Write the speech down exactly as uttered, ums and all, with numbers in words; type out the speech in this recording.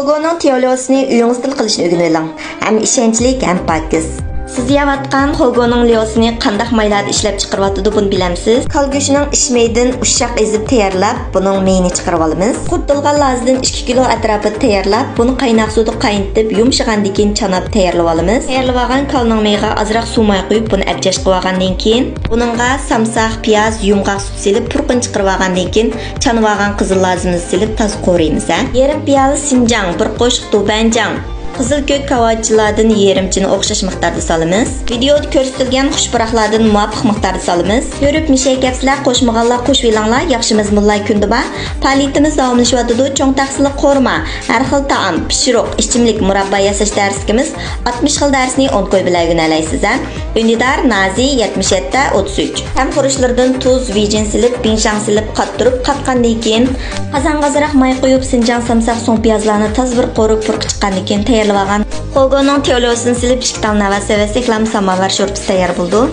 خوگونىڭ تياۋليوسىنى ئۆيىڭىزدىلا قىلىشنى ئۆگىنىۋېلىڭ. ھەم ئىشەنچلىك، ھەم پاكىز. سىز يەۋاتقان خوگونىڭ ليوسىنى قانداق مايلاردا ئىشلەپ چىقىرىۋاتىدۇ، بۇنى بىلەمسىز؟ كالا گۆشىنىڭ ئىچ مېيىدىن ئۇششاق ئېزىپ تەييارلاپ، بۇنىڭ مېيىنى چىقىرىۋالىمىز. قۇرۇتۇلغان لازىدىن ئىككى كىلو ئەتراپىدا تەييارلاپ، بۇنى قايناق سۇدا قاينىتىپ، يۇمشىغاندىن كېيىن چاناپ تەييارلىۋالىمىز. تەييارلىۋالغان كالىنىڭ مېيىغا ئازراق سۇ ماي قۇيۇپ، بۇنى ئەبجەش قىلىۋالغاندىن كېيىن، بۇنىڭغا سامساق، پىياز، يۇمغاق سۈت سېلىپ، پۇرىقىنى چىقىرىۋالغاندىن كېيىن، چانىۋالغان قىزىل لازىمىزنى سېلىپ، تازا قورۇيمىز، ھە. يېرىم پىيالە سىنجاڭ، بىر قوشۇق دۇبەنجاڭ، قىزىل كۆك كاۋاچىلاردىن يېرىمچىنى ئوخشاش مىقداردا سالىمىز. ۋىدېئودا كۆرسىتىلگەن خۇش پۇراقلاردىن مۇۋاپىق مىقداردا سالىمىز. كۆرۈپ مىشەي كەپسىلەر، قوشمىغانلار قوشۇۋېلىڭلار، ياخشى مەزمۇنلار كۈندە بار. پائالىيىتىمىز داۋاملىشىۋاتىدۇ. چوڭ تەخسىلىك قورۇما، ھەر خىل تائام، پىشۇرۇق، ئىچىملىك، مۇراببا ياساش دەرسلىكىمىز، ئاتمىش خىل دەرسنى ئون كوي بىلەن ئۆگىنەلەيسىز، ھە. ئۈندىدار، نازى، يەتمىش يەتتە، ئوتتۇز ئۈچ. تەم خۇرۇچلىرىدىن تۇز، ۋىجىن سېلىپ، بىڭشاڭ سېلىپ، قاتتۇرۇپ، قاتقاندىن كېيىن، قازانغا ئازراق ماي قۇيۇپ، سىنجاڭ سامساق سوڭ پىيازلارنى تازا بىر قورۇپ، پۇرىقى چىققاندىن كېيىن تەييارلىۋالغان خوگونىڭ تياۋليوسىنى سېلىپ، ئىككى تال ناۋا سېۋەتسەكلام ساماۋار شورپىسى تەييار بولىدۇ.